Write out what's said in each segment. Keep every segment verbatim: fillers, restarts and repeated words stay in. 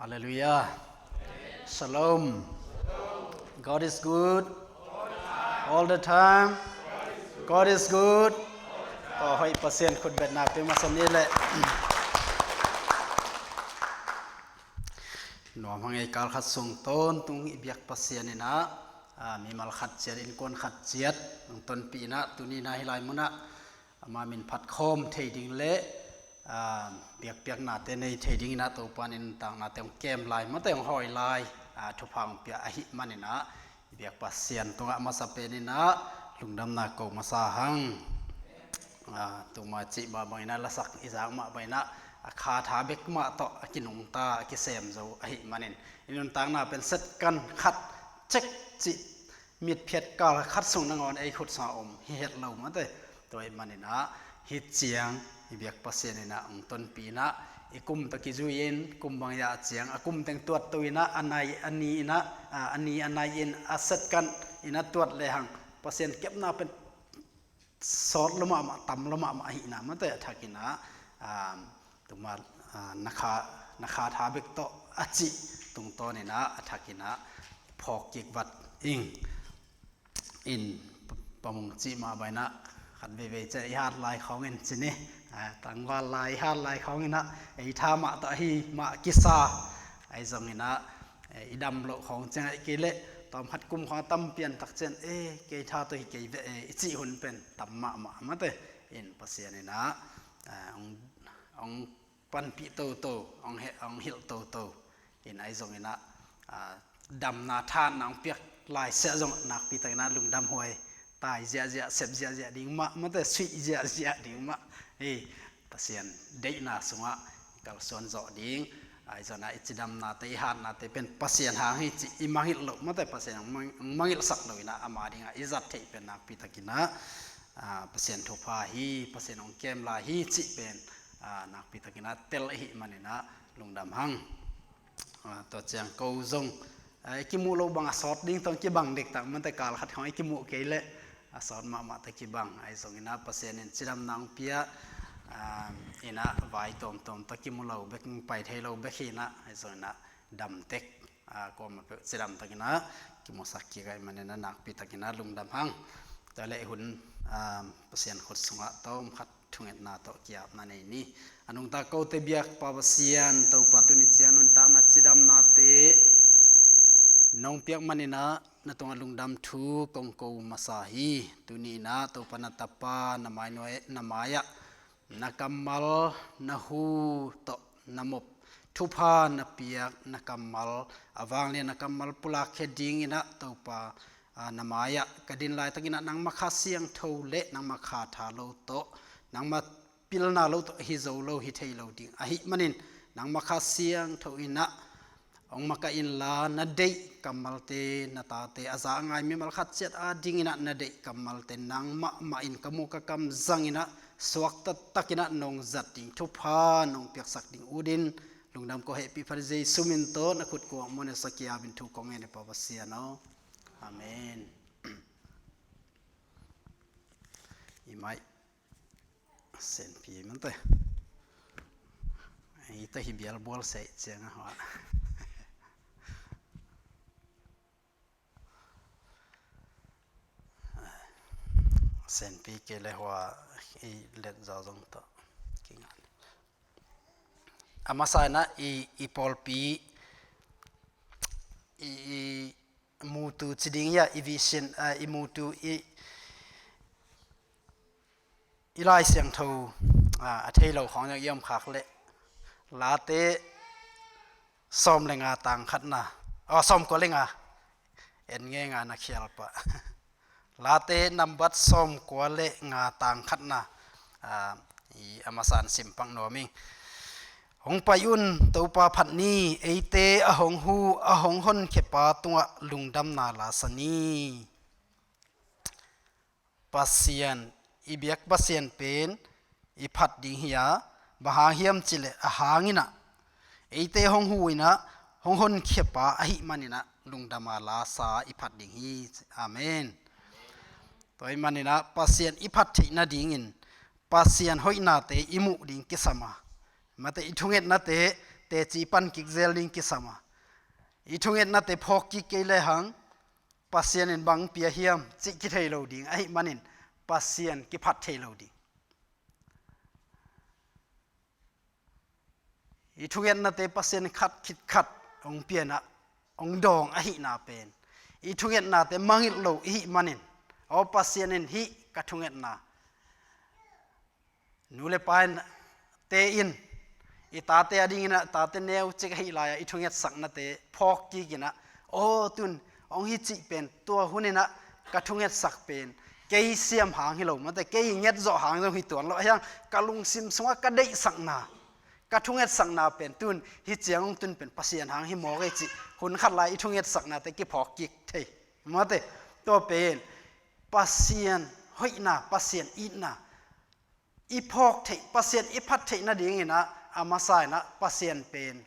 Hallelujah. Shalom. God is good. All the time. God is good. Tua hoih Pasian khutbetna pia masa ni leh. Nuam hang ei, kal khat sung tawntung i biak Pasian in ah, ah, mimal khat ciat, innkuan khat ciat hong tonpih in ah, tuni in ah hih lai mun ah ama min phat khawm thei ding leh, ah, biakpiaknate nei thei ding in ah Topa in nuntaknate hong kem lai, mate hong hawi lai, ah, thupha hong pia ahih manin ah, i biak Pasian tungah masa pen in ah lungdamna ko masa hang. Ah, tuma cih mah bangin ah, lasak i zak mah bangin ah, a kha tha bek mah tawh a kinungta, a kisem zo ahih manin, i nuntakna pen second khat cek cih mitphiat kal khat sung nangawn ei khut sungah om hi het lo, mate. Tua ahih manin ah, hih ciang i biak Pasian in ah hong tonpih in ah, i kum tawh kizui-in kum bang zah ciang a kum teng tuat to in ah, a nai a ni in ah, ah, a ni a nai in a second in ah tuat lehang Pasian kepna pen sawt lua mahmah, tam lua mahmah ahihna, mate, a thakin ah, ah, tuma, ah, na kha, na kha tha bek tawh a cih tungtawn in ah, a thakin ah phawk kik vat ing. In pa-, pamung cih mah bangin ah, khat veivei ciang i hat lai khawng in ci ni, ah, tangval lai i hat lai khawng in ah, ei tha mah tawh ahi mah kisa. Ahi zongin ah, eh, i dam loh khawng ciang ahih kei leh, tawm khat kum khawng a tam pian tak ciang, eh, kei tha tawh hi kei ve, eh, i cih hun pen tam mahmah, mate. In Pasian in ah, ah, hong, hong panpih toto, hong he-, hong hilh toto. In ahi zongin ah, ah, damna thahatna hong piak lai siah zong nakpi takin ah lungdam huai, tai ziahziah, sep ziahziah ding mah, mate, suih ziahziah ding mah. Hei, Pasian deihna sungah i kalsuan zawh ding. Ahi zongin ah i cidamnate, i hatnate pen Pasian hang hi cih i mangngilh loh, mate, Pasian hong mang-, hong mangngilhsak lo in ah, ama dingah i zat theih pen nakpi takin ah, ah, Pasian thupha hi, Pasian hong kem lai hi cih pen, ah, nakpi takin ah tel ahih manin ah lungdam hang. Ah, tua ciang ko zong, ah, i kimuh loh bang a sawt ding tawh kibang dektak, mate, kal khat khawng i kimuh kei leh a sawt mahmah tawh kibang. Ahi zongin ah Pasian in cidamna hong pia, ah, in ah vai tuamtuam tawh kimu lo bek, pai thei lo bek hi in ah, ahi zongin ah dam tek, ah, kuamah peuh cidam takin ah kimusak kik ahih manin ah nakpi takin ah lungdam hang. Tua leh hun, ah, Pasian khut sungah tawm khat thungetna tawh ki-apna nei ni. A nungta kote biak Pa Pasian, Topa, tuni ciang nuntakna cidamnate nong piak manin ah na tungah lungdam thu kong ko masa hi. Tuni in ah Topa, na tapa, na mai nuai, na mai-ah na kammal, na hu tawh na mop, thupha na piak, na kammal, a vanglian na kammal pulakkhia dingin ah Topa, ah, na mai-ah ka din laitakin ah nangmah Kha Siangtho leh nangmah Kha Tha lo tawh, nangmah pilna lo tawh hi zo lo, hi thei lo ding ahih manin, nangmah Kha Siangtho in ah hong makaih inla, na deih kammalte, na tate, a za a ngai mimal khat ciat adingin ah na deih kammalte nangmah mah in ka muk ka kam zangin ah suakta takin ah nong zat ding, thupha nong piaksak ding ut in, lungdam ko hehpih phat Jesu min tawh, na khut kuangah muanhuai sa ki-apin thu kong ngen hi Pa Pasian aw. Amen. I mai Senpi mante. Ei ta hi bial bual sei ciang a hua. Senpi kei le hua i let zaw zong ta. Kingan. A masa in ah i, i pawlpi i, i mutu ci ding hi a, i vision, ah, i mutu i, i Lai Siangtho, ah, a thei lo khawng zong i om khak leh Late sawm le nga tang khatna, aw, sawmkua le nga, en nge nga na khial pah. Late nambat sawmkua le nga tang khatna, ah, i a masa in sim pak nuam ing. Hong pai un, Topa phat ni, eite a hong hu, a hong honkhia pa tungah lungdamna la sa ni. Pasian, i biak Pasian pen i phat ding hi a, bang hang hiam cih leh a hang in ah eite hong hu in ah, hong honkhia pa ahih manin ah lungdam a la sa i phat ding hi. Amen. Tua ahih manin ah Pasian i phat theih nadingin Pasian hoihnate i muh ding kisam a, mate, i thungetnate teci pan kik zel ding kisam a, i thungetnate phawk kik kei lehang Pasian in bang pia hiam cih kithei lo ding ahih manin Pasian kiphat thei lo ding. I thungetnate Pasian khat khit khat hong pianah hong dawng ahihna pen, i thungetnate mangngilh lo ihih manin, aw Pasian in hih ka thungetna, nu le pa in, te in i tate adingin ah tate neu cik ahih lai-ah i thungetsaknate phawk kikin ah, aw tun hong hi cih pen, tua hunin ah ka thungetsak pen kei siam hang hi lo, mate, kei nget zawh hang zong hi tuan lo, ahiang ka lungsim sungah ka deihsakna, ka thungetsakna pen tun hi ciang hong tun pen Pasian hang hi mawk ei cih hun khat lai i thungetsaknate kiphawk kik thei, mate. Tua pen Pasian hoihna, Pasian itna i phawk theih, Pasian i phat theih nadingin ah, a masa in ah Pasian pen,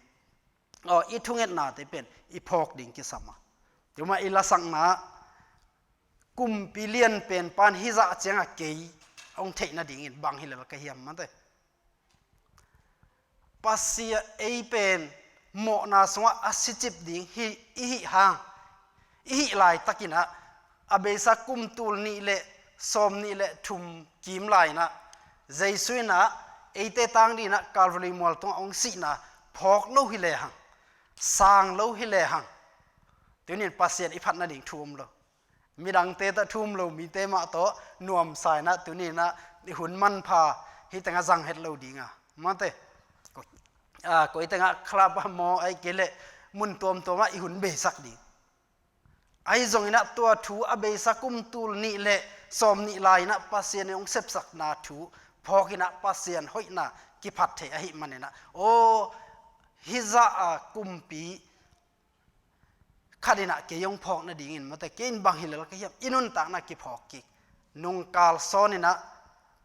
aw, i thungetnate pen i phawk ding kisam a. Tua mah i lasakna, kumpi lian pen pan hizah ciangah kei hong theih nadingin bang hi lel ka hiam, mate. Pasian ei pen mawhna sungah a sicip ding hi, i hih hang, i hih laitakin ah, a beisa kum tul nih le sawm nih le thum kim lai-in ah, Jesu in ah eite tang dingin ah Calvary mual tungah hong sihna phawk lo hi lehang, sang lo hi lehang, tunin Pasian i phat nading thu om lo. Midangte tawh thu om lo mite mah tawh nuamsa in ah, tuni in ah i hun manpha hih tengah zang het lo ding a, mate. Ko-, a, koi tengah club ah maw, ahih kei leh mun tuamtuam ah i hun beisak ding. Ahi zongin ah tua thu a beisa kum tul nih le sawm nih lai-in ah Pasian in hong sepsakna thu phawkin ah Pasian hoihna kiphat thei ahih manin ah, aw, hizah a kumpi khat in ah kei hong phawk nadingin, mate, kei in bang hi lel ka hiam, i nuntakna kiphawk kik. Nungkal sawnin ah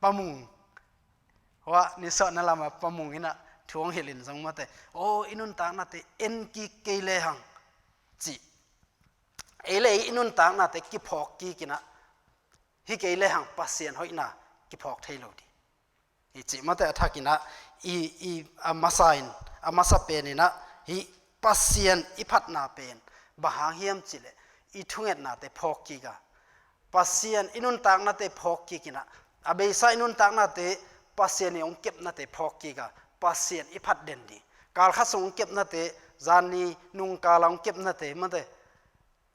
Pa Mung, hua, nisuahna lamah Pa Mung in ah thu hong hilh in zong, mate, aw, i nuntaknate en kik kei lehang cih, ei le ei i nuntaknate kiphawk kikin ah, hi kei lehang Pasian hoihna kiphawk thei lo ding. I cih, mate, a thakin ah i, i, a masa in, a masa penin ah hih Pasian i phatna pen bang hang hiam cih leh, i thungetnate phawk kik a, Pasian i nuntaknate phawk kikin ah, a beisa i nuntaknate Pasian in hong kepnate phawk kik a, Pasian i phat den ding. Kal khat sung hong kepnate, zanni nungkal ah hong kepnate, mate,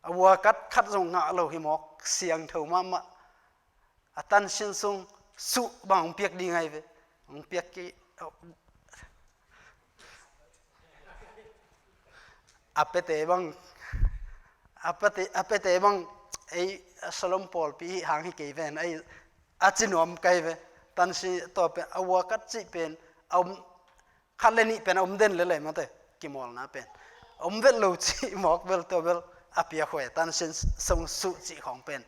a workout khat zong ngah lo hi mawk, siangtho mahmah. A tansin sung suh bang hong piak ding ahi ve. Hong piak kei, a pete bang, a pete, a pete bang, ei, a Shalom pawlpi hang hi kei ven, ei, a ci nuam kei ve. Tansin tawh pen, a workout cih pen, a om, khat le nih pen a om den lel ei, mate, kimawlna pen. A om vet lo cih mawk bel, tua bel a piakhuai, tansin sung suh cih khawng pen,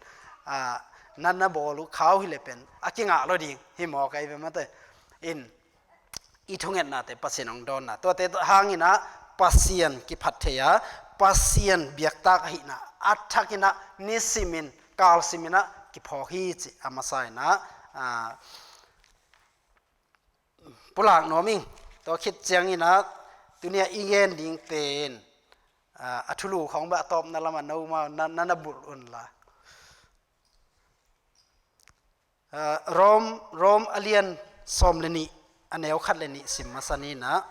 a, na, na bawl uh khau hi leh pen a kingah lo ding hi mawk ahi ve, mate. In, i thungetnate Pasian hong dawnna, tuate hangin ah Pasian kiphat thei a, Pasian biaktak ahihna a thakin ah nisimin, kalsimin ah kiphawk hi cih a masa in ah, a, pulak nuam ing. Tua khit ciangin ah, tuni-a i gen ding pen, a, a thulu khawng beh a tawpna lamah nomau na, na, na bulh unla. A, Rom, Rom a lian sawm le nih, a neu khat le nih sim masa ni in ah.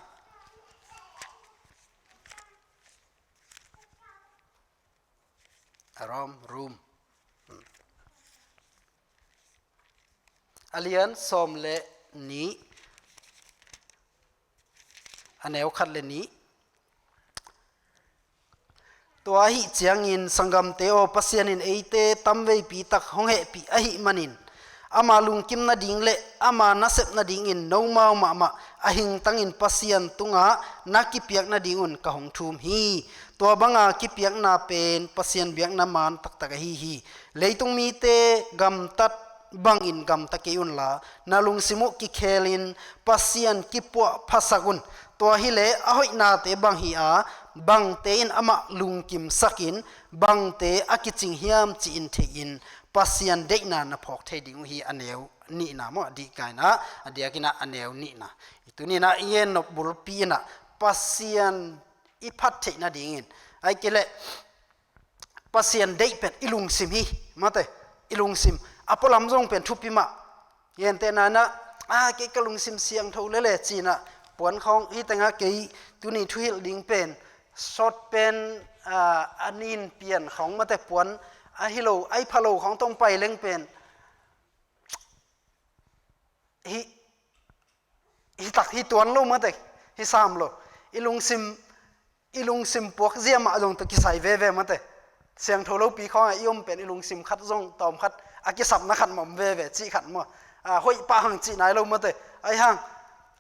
A Rom, Rom. A lian sawm le nih, a neu khat le nih. Tua ahih ciangin sanggamte aw, Pasian in eite tamveipi tak hong hehpih ahih manin, ama lungkim nading le ama nasep nadingin nomau mahmah a hingtangin Pasian tungah na kipiak nadingun ka hong thum hi. Tua banga kipiakna pen Pasian biakna man taktak ahi hi. Leitung mite gamtat bangin gamta kei unla, na lungsim uh kikhelin Pasian kipuahphasak un. Tua hileh a hoihnate bang hi a, bangte in amah lungkimsakin, bangte a kicing hiam ci-in theihin, Pasian deihna na phawk thei ding uh hi, a neu nihna maw, a dihkaina, a diakinah a neu nihna. Tuni-inah i en nop bulpi inah Pasian i phat theih nadingin, ahih kei leh Pasian deih pen i lungsim hi, mate, i lungsim a pualam zong pen thupi mah. Gentehna-in ah, a, kei ka lungsim siangtho lel e ci-in ah puan khawng, hih tengah kei tuni thuhilh ding pen sawt pen, a, a nin pian khawng, mate, puan a hi lo, a hi pha lo khawng tawh pai leng pen hih, hih tak hi tuan lo, mate, hi sam lo. I lungsim, i lungsim puakzia mah zong tawh kisai veve, mate. Siangtho lopi khawngah i om pen i lungsim khat zong tawm khat a kisapna khat mah om veve, cih khat maw. A, hoih pah hang cih nai lo, mate. Ahih hang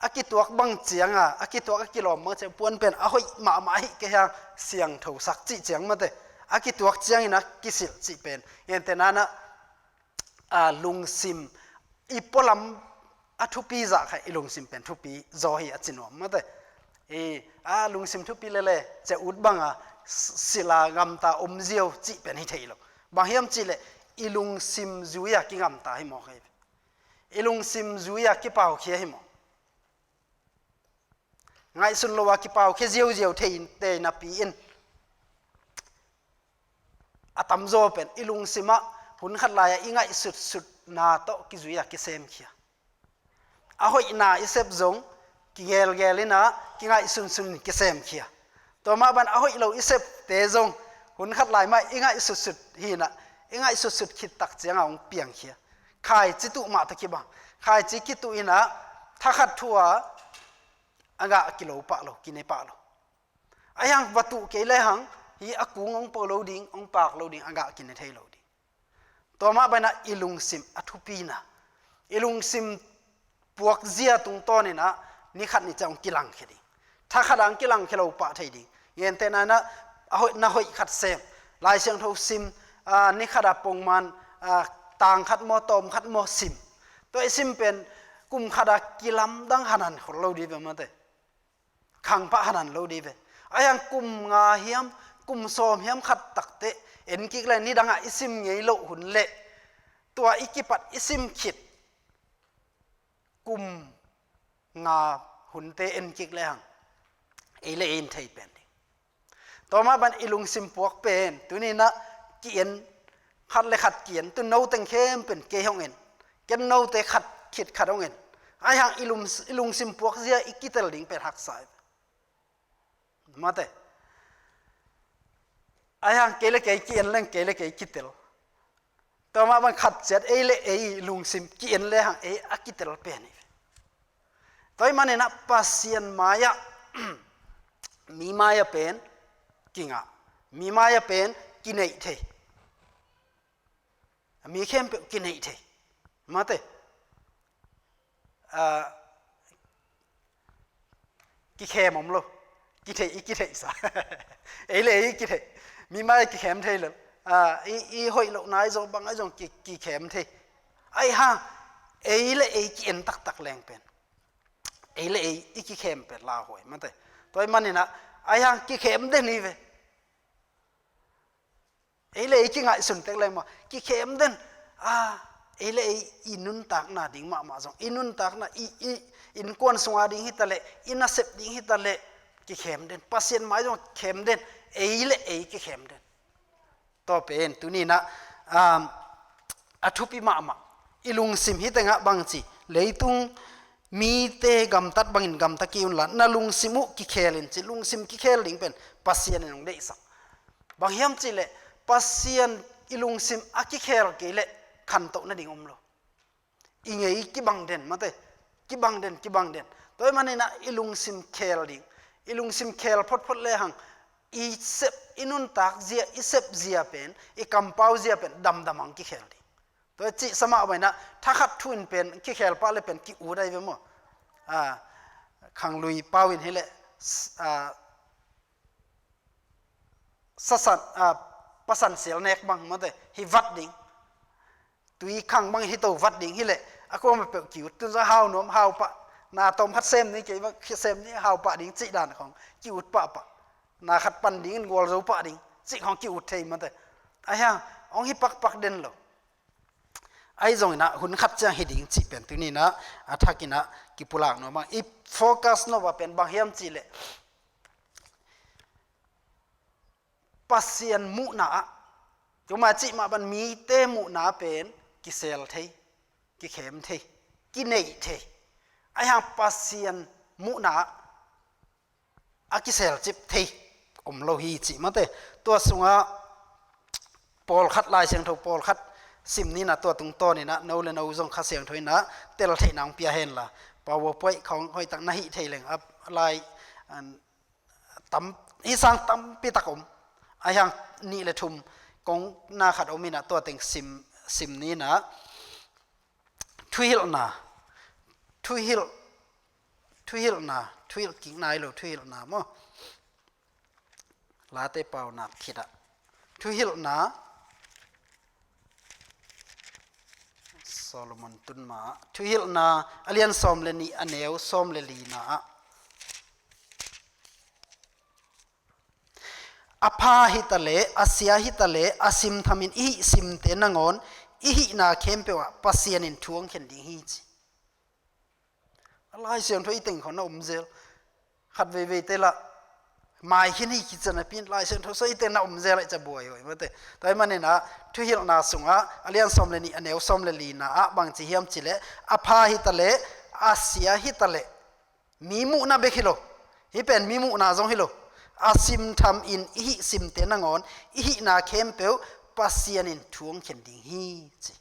a kituak bang ciangah, a kituak a kilawm bang ciang puan pen a hoih mahmah ahih kei hang siangtho sak cih ciang, mate, a kituak ciangin a kisilh cih pen. Gentehna-in ah, a, lungsim i pualam a thupi zah kha i lungsim pen thupi zaw hi a ci nuam, mate. I, a, lungsim thupi lel e ci-a ut banga s-, silh a gamta om ziau cih pen hi thei lo. Bang hiam cih leh i lungsim zui-a kigamta hi mawk hi. I lungsim zui-a kipaukhia hi mawk. Ngaihsun lo-a kipaukhia ziauziau thei, thei napi-in a tamzaw pen i lungsim ah hun khat lai-ah i ngaihsutsutna tawh kizui-a kisemkhia. A hoihna i sep zong kigelgel in ah, kingaihsunsun in kisemkhia. Tua mah bangin a hoih lo i septe zong hun khat lai mah i ngaihsutsut hi-in ah, i ngaihsutsut khit tak ciangah hong piangkhia. Khaici tuh mah tawh kibang. Khaici kituh in ah, thakhat thu-a a gah kilo pah lo, kine pah lo. Ahih hang va tuh kei lehang, hih a kung hong pau lo ding, hong pak lo ding, a gah kine thei lo ding. Tua mah bangin ah i lungsim a thupina, i lungsim puakzia tungtawnin ah ni khat ni ciang hong kilangkhia ding. Thakhat ah hong kilangkhia lo pah thei ding. Gentehna-in ah, a hoih, na hoih khat sem, Lai Siangtho sim, a, ni khat ah pongman, a, tang khat maw, tawm khat maw sim. Tua i sim pen kum khat ah kilamdang hanan khol lo ding ve, mate. Khang pah hanan lo ding ve. Ahih hang kum nga hiam, kum sawm hiam khat tak teh en kik leh, nidangah i sim ngei loh hun leh tua i kipat i sim khit kum nga hunte en kik lehang ei le ei in thei pen ding. Tua mah bangin i lungsim puak pen tuni-in ah ki-en, khat le khat ki-en, tu note khempeuh in kei hong en, ken note khat khit khat hong en. Ahih hang i lung, i lungsim puakzia i kitel ding pen haksa hi. Mate. Ahih hang kei le kei ki-en leng kei le kei kitel. Tua mah bang khat ciat ei le ei lungsim ki-en lehang ei a kitel pen hi. Tua ahih manin ah Pasian mai-ah mi mai-ah pen kingah, mi mai-ah pen kineih thei. Mi khempeuh kineih thei. Mate. A, kikhem om lo. Kitheih, i kitheihsa. Ei le ei i kitheih. Mi mai-ah kikhem thei lo. A, i, i hoih lohna ahi zong, bang ahi zong ki, kikhem thei. Ahih hang ei le ei ki-en taktak leng pen ei le ei i kikhem pen lauhuai, mate. Tua ahih manin ah, ahih hang kikhem den hi ve. Ei le ei kingaihsun tek leng maw, kikhem den. A, ei le ei i nuntakna ding mahmah zong, i nuntakna, i, i innkuan sunga ding hi ta leh, i nasep ding hi ta leh, kikhem den. Pasian mai zong khem den. Ei le ei kikhem den. Tua pen tuni-in ah, um, a thupi mahmah. I lungsim hih tengah bang ci, leitung mite gamtat bangin gamta kei unla, na lungsim uh kikhel in ci. Lungsim kikhel ding pen Pasian in hong deihsak. Bang hiam cih leh Pasian i lungsim a kikhel kei leh khantoh nading om lo. I ngei kibang den, mate. Kibang den, kibang den. Tua ahih manin ah i lungsim khel ding. I lungsim khel photphot lehang i sep, i nuntak zia, i sep zia pen, i kampau zia pen damdam hong kikhel ding. Tua cih sa mah bangin ah, thakhat thu in pen kikhel pah leh pen ki-ut ahi ve maw. A, khanglui pau in hi leh, s-, a, sasan, a, pasan sial nek bang, mate, hi vat ding. Tui khang bang hi to vat ding hi leh, a kuamah peuh ki-ut. Tun zong hau nuam, hau pah. Na tawm khat sem ni, kei bang sem ni, hau pah ding cih dan khawng ki-ut pahpah. Na khat pan dingin gualzo pah ding cih khawng ki-ut thei, mate. Ahih hang hong hi pakpak den lo. Ahi zongin ah hun khat ciang hi ding cih pen tuni-in ah a thakin ah kipulak nuam ing. I focus nop-a pen bang hiam cih leh, Pasian muhna ah, tuma cih mah bang mite muhna pen kisel thei, kikhem thei, kineih thei. Ahi hang Pasian muhna ah a kiselcip thei om lo hi cih mate. Tua sungah pawlkhat, Lai Siangtho pawlkhat sim ni na, tua tungtawn in ah no le no zong Kha Siangtho in ah tel theihna hong pia hen la. PowerPoint khawng hoihtak na hih thei leng a lai, an, tam, hih sang tampi tak om. Ahi hang nih le thum kong na khat om in ah tua teng sim, sim ni na. Thuhilhna, thuhilh, thuhilhna, thuhilh kik nai lo, thuhilhna maw. Late paunak khit ah. Thuhilhna, Solomon tun ma ah. Thuhilhna, a lian sawm le nih, a neu sawm le lina ah. A pha hi ta leh, a sia hi ta leh, a simtham in i hih simte nangawn, i hihna khempeuh ah Pasian in thu hong khen ding hi ci. A Lai Siangtho i teng khawng na om zel. Khat veivei te lah, mai khin hi kici napi in Lai Siangtho sung i teng na om zel ah i ca buai hoih mate. Tua ahih manin ah, thuhilhna sungah, a lian sawm le nih, a neu sawm le lina ah bang ci hiam cih leh, a pha hi ta leh, a sia hi ta leh, mi muhna bek hi lo. Hih pen mi muhna zong hi lo. A simtham in i hih simte nangawn, i hihna khempeuh Pasian in thu hong khen ding hi ci.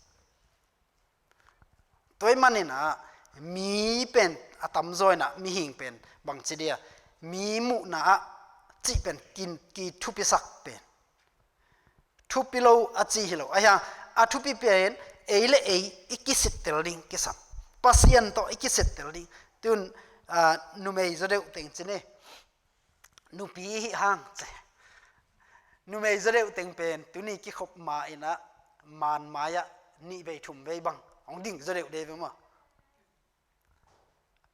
Tua ahih manin ah, mi pen a tamzaw in ah, mihing pen bang ci dia, mi muhna ah cih pen kin, kithupisak pen. Thupi lo a ci hi lo. Ahi hang, a thupi pen ei le ei i kisittel ding kisam. Pasian tawh i kisittel ding. Tun, ah, numei zaw deuh teng ci ni. Nupi i hih hang ci. Numei zaw deuh teng pen tuni kikhop ma in ah, man mai ah nih vei thum vei bang hong ding zaw deuh dei ve maw.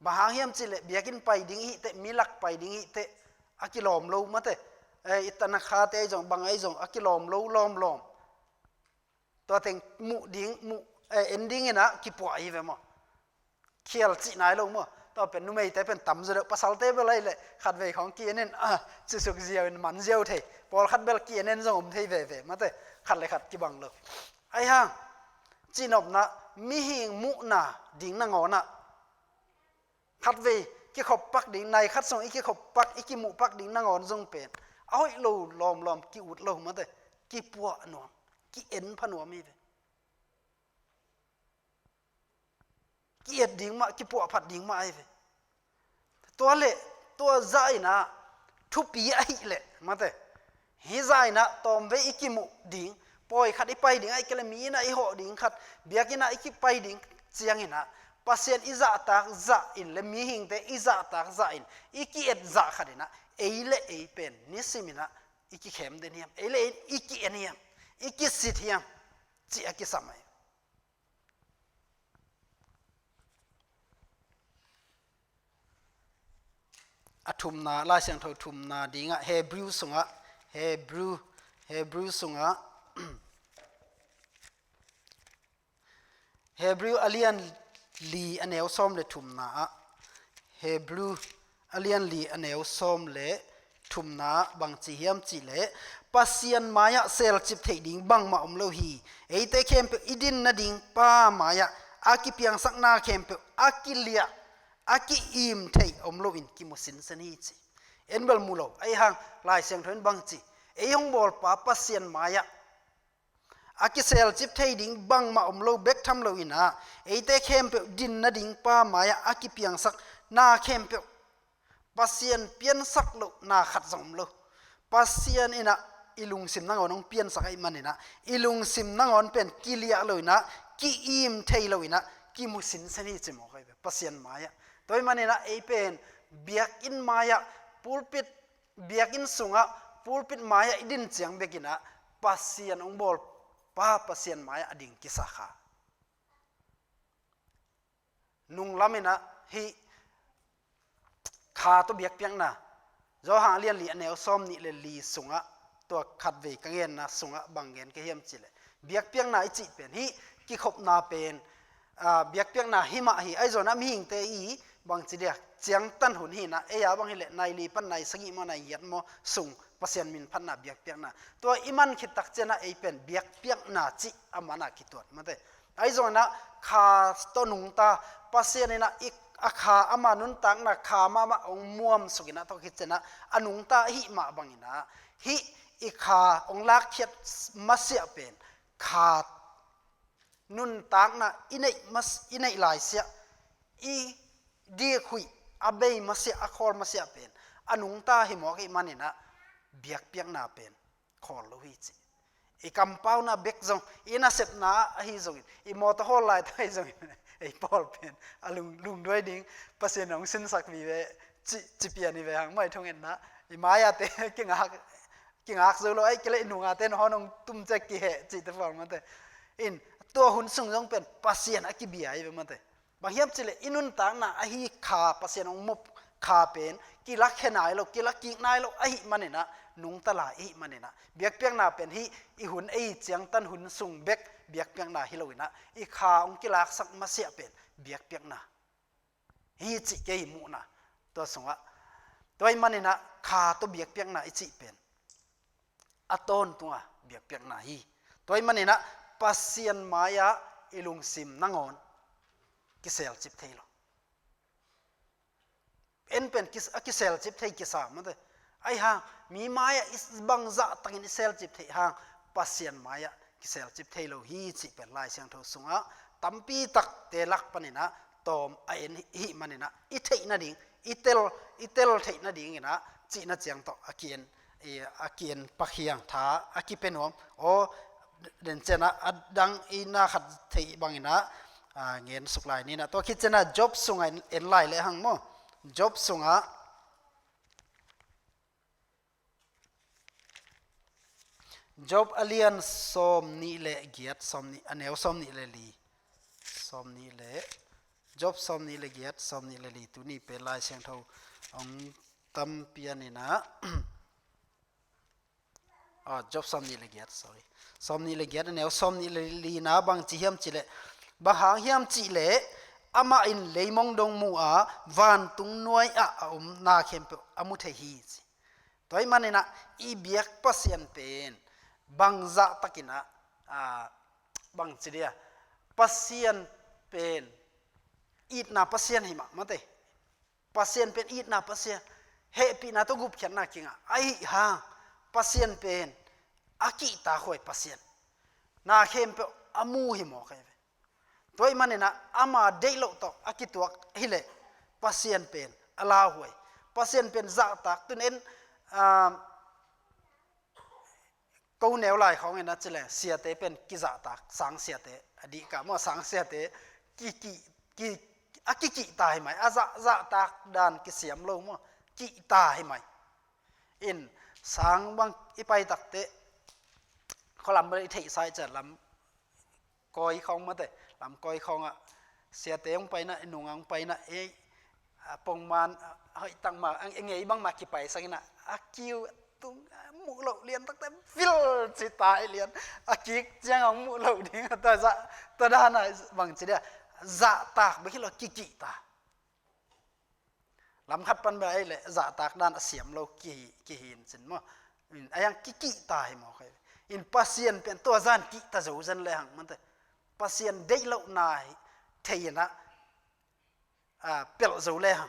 Bang hang hiam cih leh biakinn pai ding i hih teh, mi lak pai ding i hih teh, a kilawm lo mate. Eh, i tanakhate ahi zong, bang ahi zong, a kilawm lo lawmlawm. Tua teng muh ding, muh, eh, en ding in ah kipuah hi ve maw. Khial cih nai lo maw. Tua pen numeite pen tam zaw deuh, pasalte bel ahih leh khat vei khawng ki-en in, ah, cisuk ziau in man ziau thei. Pawlkhat bel ki-en in zong om thei veve mate. Khat le khat kibang lo. Ahi hang, cihnopna, mihing muhna ding nangawn ah, khat vei kikhop pak ding, nai khat sung i kikhop pak, i kimuh pak ding nangawn zong pen a hoih lo lawmlawm ki-ut lo mate, kipuah nuam, ki-en pha nuam hi ve. Ki-et ding mah, kipuah phat ding mah ahi ve. Tua leh, tua zah in ah, thupi ahih leh mate, hih zah in ah tawmvei i kimuh ding, pawi khat i pai ding ahih kei leh mi inn ah i hawh ding khat, biakinn ah i kipai ding ciangin ah, Pasian i zahtak zah in le mihingte i zahtak zah in, i ki-et zah khat in ah, ei le ei pen nisim in ah i kikhem den hiam, ei le ei i ki-en hiam, i kisit hiam cih a kisam ahi. A thumna, Lai Siangtho thumna dingah Hebrew sungah, Hebrew, Hebrew sungah, Hebrew a lian li a neu sawm le thumna ah, Hebrew a lian li a neu sawm le thumna bang ci hiam cih leh, Pasian mai-ah selcip theih ding bangmah om lo hi. Eite khempeuh i din nading Pa mai-ah a kipiangsak na khempeuh a kiliah, a ki-im theih om loin kimu sinsen hi ci. En bel mu lo, ahi hang Lai Siangtho in bang ci, ei hong bawlpa Pasian mai-ah a kiselcip thei ding bangmah om lo bek tham lo in ah, eite khempeuh din nading Pa mai-ah a kipiangsak na khempeuh, Pasian piansak loh na khat zong om lo. Pasian in ah i lungsim nangawn hong piansak ahih manin ah, i lungsim nangawn pen kiliah lo in ah, ki-im thei lo in ah, kimu sinsen hi ci mawk ahi ve, Pasian mai-ah. Tua ahih manin ah ei pen biakinn mai-ah, pulpit, biakinn sungah, pulpit mai-ah i din ciang bek in ah, Pasian hong bawlpa Pasian mai-ah a ding kisa kha. Nunglam in ah hih kha tawh biakpiakna, Johan a lian li a neu sawm nih le li sungah, tua khatvei ka genna sungah bang gen ka hiam cih leh, biakpiakna i cih pen hih kikhopna pen, ah, biakpiakna hi mah hi, ahi zongin ah mihingte i bangci dia, ciangtan hun hi na, ei a bang hileh nai li pan nai sagih maw, nai giat maw sung Pasian min phatna biakpiakna. Tua i man khit tak ciangin ah ei pen biakpiakna cih a man a kituat mate. Ahi zongin ah kha tawh nungta, Pasian in ah i, a kha ama nuntakna kha mahmah hong muamsuk in ah tua khit ciangin ah a nungta ahih mah bangin ah hih i kha hong lakkhiat masiah pen kha nuntakna i neih mas-, i neih laisiah, i dikhuih a bei masiah, a khawl masiah pen a nungta hi mawk ahih manin ah biakpiakna pen khawl lo hi ci. I kampauna bek zong, i nasepna ahi zongin, i mawtaw hawl laitak ahi zongin, ei pawl pen a lung, lungduai ding Pasian hong sinsak vive ci, ci pian hi ve hang, mai thong enna i mai-ate kingak, kingak zo lo, ahih kei leh i nungate na hong tum ciang kiheh cihte pawl mate. In, tua hun sung zong pen Pasian a kibia hi ve mate. Bang hiam cih leh i nuntakna ahi kha, Pasian hong muh kha pen kilakkhia nai lo, kilakkik nai lo ahih manin ah, nungta lai ahih manin ah, biakpiakna pen hih i hun, ei ciangtan hun sung bek biakpiakna hi lo in ah, i kha hong kilaksak masiah pen biakpiakna hi cih kei i muhna. Tua sungah, tua ahih manin ah kha tawh biakpiakna i cih pen a tawntunga biakpiakna hi. Tua ahih manin ah Pasian mai-ah i lungsim nangawn kiselcip thei lo. En pen kis-, a kiselcip thei kisa mate. Ahih hang, mi mai-ah i s-, bang zahtakin i selcip theih hang, Pasian mai-ah kiselcip thei lo hi cih pen Lai Siangtho sungah tampi takte lak panin ah tawm a en hi, hih manin ah i theih nading, i tel, i tel theih nadingin ah cihna ciang tawh a ki-en, i, a ki-en pakhiang tha a kipia nuam. Aw, den ciang ah a dang i na khat theih bangin ah, a, ngen suk lai ni in ah. Tua khit ciang ah Job sungah en, en lai lehang maw. Job sungah, Job a lian sawmnih le giat, sawmnih, a neu sawmnih le li. Sawmnih le, Job sawmnih le giat, sawmnih le li, tuni pen Lai Siangtho hong tam pian in ah, ah, Job sawmnih le giat, sorry. Sawmnih le giat, a neu sawmnih le li na bang ci hiam cih leh, bang hang hiam cih leh, amah in leimong dong mu a, vantung nuai-ah a om na khempeuh a mu thei hi ci. Tua ahih manin ah i biak Pasian pen bang zahtakin ah, a, bang ci dia, Pasian pen itna Pasian hi mah mate. Pasian pen itna Pasian, hehpihna tawh gupkhiatna kingah ahih hang, Pasian pen a kihtakhuai Pasian, na khempeuh a mu hi mawk ahi ve. Tua ahih manin ah ama deih loh tawh a kituak hileh Pasian pen a lauhuai, Pasian pen zahtak. Tun en, ah, ko neu lai khawng in ah ci leng, siate pen kizahtak, sang siate, a dih kah maw, sang siate ki, ki, ki, a kikihta hi mai, a zah, zahtak dan kisiam lo maw, kihta hi mai. In, sang bang i pai takteh, khualam bel i theihsa i ciat lam kawi khawng mate, lam kawi khawngah siate hong paina, i nungah hong paina, ei, a pongman, a hoihtak mah, a ngei bangmah kipaisak in ah, a kiu tung, a muh loh lian takte vil ci ta hi lian, a kik ciang hong muh loh ding, tua zah, tua dan a bang ci dia, zahtak bek hi lo, kikihta. Lam khat pan bel ei leh zahtak dan a siam lo kihi, kihi in cin maw. In, a yang kikihta hi mawk ahi. In Pasian pen tua zah in kihta zo zen lehang mate. Pasian deih lohna hi thei in ah, a, pelh zo lehang.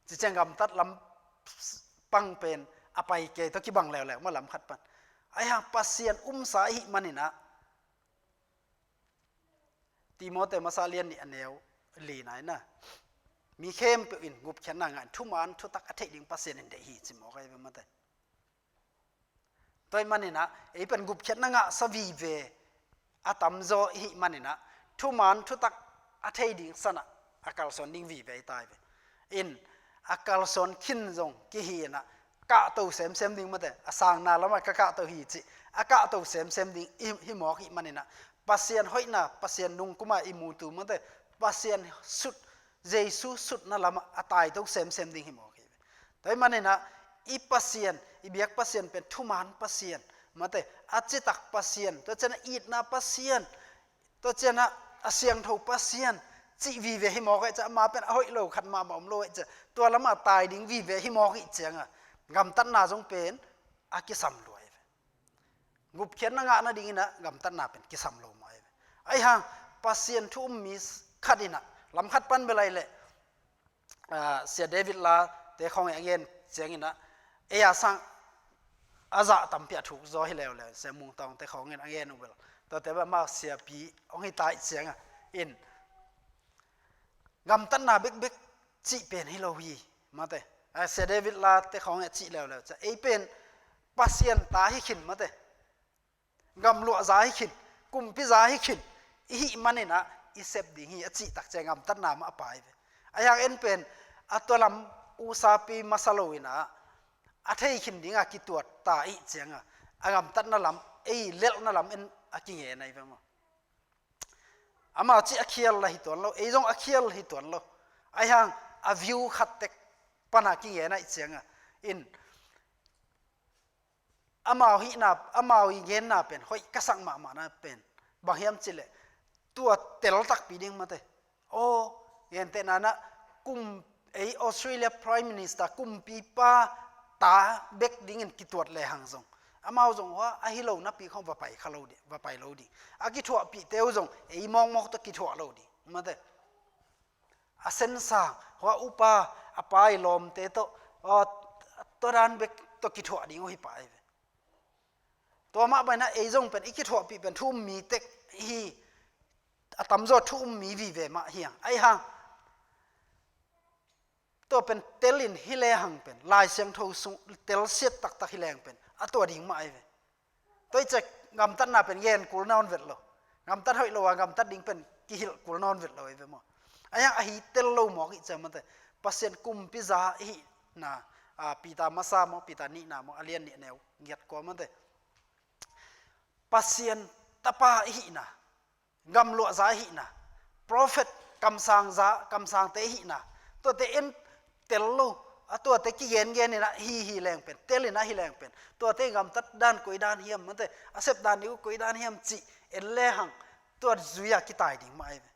Ci ciang gamtat lam pang pen a pai kei tawh kibang leuleu maw lam khat pan. Ahih hang Pasian umsa ahih manin ah, Timote masa lian nih a neu li na in ah, mi khempeuh in gupkhiatna ngah in, thuman thutak a theih ding Pasian in deih hi ci mawk ahi ve mate. Tua ahih manin ah, ei pen gupkhiatna ngahsa vive a tamzaw i hih manin ah, thuman thutak a thei ding san ah a kalsuan ding vive i ta hi ve. In, a kalsuan khin zong kihi in ah, kahto semsem ding mate, a sangna lamah ka kahto hi cih, a kahto semsem ding i, hi mawk ahih manin ah, Pasian hoihna, Pasian nungkuma i mutu mate, Pasian sut, Jesu sutna lamah a taito semsem ding hi mawk hi ve. Tua ahih manin ah, i Pasian, i biak Pasian pen thuman Pasian mate, a citak Pasian, tua ciang a itna Pasian, tua ciang a, a siangtho Pasian, cih vive hi mawk ahih ciang, ama pen a hoih lo khat mahmah om lo ahih ciang, tua lamah tai ding vive hi mawk ahih cianga, gamtatna zong pen a kisam lua hi ve. Gupkhiatna ngah nadingin ah gamtatna pen kisam lo mah hi ve. Ahi hang, Pasian thu um mi khat in ah, lam khat pan bel ai leh, ah, Sia David Late khawng in a gen ciangin ah, ei a sang a zah tampi a thuk zaw hi leuleu, Sia Mung Tawngte khawng in a gen uh bel, tuate bel amau siapi hong hi ta ahih cianga in, gamtatna bekbek cih pen hi lo hi, mate. Ah, Sia David Late khawng in a cih leuleu ciang, ei pen Pasian ta hi khin, mate. Gamluahza hi khin, kumpiza hi khin i hih manin ah i sep ding hi a cih tak ciang gamtatna mah a pai ve. Ahi hang en pen a tua lam usapi masa lo in ah, a thei khin dinga kituat ta ahih cianga, a gamtatna lam, ei lelhna lam en a kingen ahi ve maw. Amau cih a khial lah hi tuan lo, ei zong a khial hi tuan lo. Ahi hang a view khat tek pana kingen ahih cianga in, amau hihna, amau i genna pen hoih ka sak mahmahna pen bang hiam cih leh, tua tel takpi ding, mate. Aw, gentehna in ah, kum, ei Australia Prime Minister, kumpipa ta bek dingin kituat lehang zong, amau zong hua ahi lo napi khawng va pai kha lo ding, va pai lo ding. A kithuahpihte uh zong ei mawkmawk tawh kithuah lo ding, mate. A sensang, hua upa, a pai lawmte tawh, aw, tua dan bek tawh kithuah ding uh hi pah hi ve. Tua mah bangin ah ei zong pen i kithuahpih pen thu um mi tek hi, a tamzaw thu um mi vive mah hi hang. Ahi hang, tua pen telin hi lehang pen, Lai Siangtho sung telsiat taktak hi lehang pen a tua ding mah ahi ve. Tua ahih ciang gamtatna pen gen kul nawn vet lo. Gamtat hoih lo a gamtat ding pen kihilh kul nawn vet lo ahi ve maw. Ahi hang ahi tel lo mawk ahih ciang, mate, Pasian kumpiza i hihna, ah, Peter masa maw, Peter nihna maw, a lian nih a neu giat kua, mate. Pasian tapa i hihna, gamluahza i hihna, prophet, kamsangza, kamsangte i hihna, tuate en tel lo, a tuate kigengen in ah hi hi leng pen, tel in ah hi leng pen, tuate gamtat dan koi dan hiam, mate, a sep dan ding uh koi dan hiam cih en lehang, tua zui-a kitai ding mah ahi ve.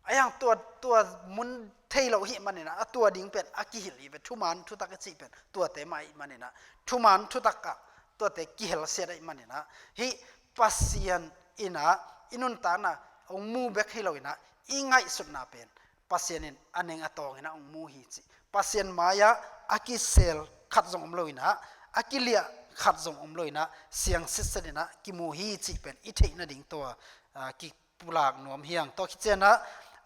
Ahi hang tua, tua mun thei lo ahih manin ah, a tua ding pen a kihilh hi ve, thuman thutak i cih pen tuate mah ahih manin ah, thuman thutak ah tuate kihelsiat ahih manin ah, hih Pasian in ah i nuntakna hong mu bek hi lo in ah, i ngaihsutna pen Pasian in a neng a tawng in ah hong mu hi cih. Pasian mai-ah a kisel khat zong om lo in ah, a kiliah khat zong om lo in ah, siang sitset in ah kimu hi cih pen i theih nading tua, ah, ki pulak nuam hi hang. Tua khit ciangin ah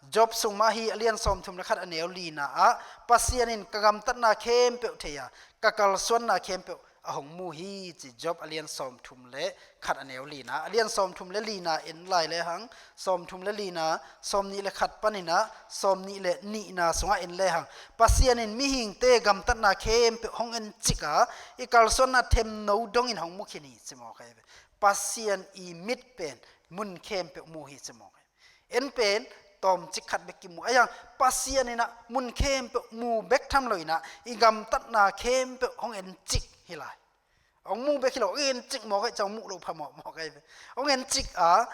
Job sung mah hi, a lian sawmthum le khat, a neu lina ah, Pasian in ka gamtatna khempeuh thei a, ka kalsuanna khempeuh a hong mu hi ci. Job a lian sawmthum le khat, a neu lina, a lian sawmthum le lina en lai lehang, sawmthum le lina, sawmnih le khat panin ah sawmnih le nihna sungah en lehang, Pasian in mihingte gamtatna khempeuh hong encik a, i kalsuanna themno dongin hong mu khin hi ci mawk ahi ve. Pasian i mit pen mun khempeuh mu hi ci mawk hi. En pen tawmcik khat bek kimu. Ahi hang Pasian in ah mun khempeuh mu bek tham lo in ah, i gamtatna khempeuh hong encik hi lai. Hong mu bek hi lo, hong encik mawk ahi ciang muh loh phamawh mawk ahi ve. Hong encik a,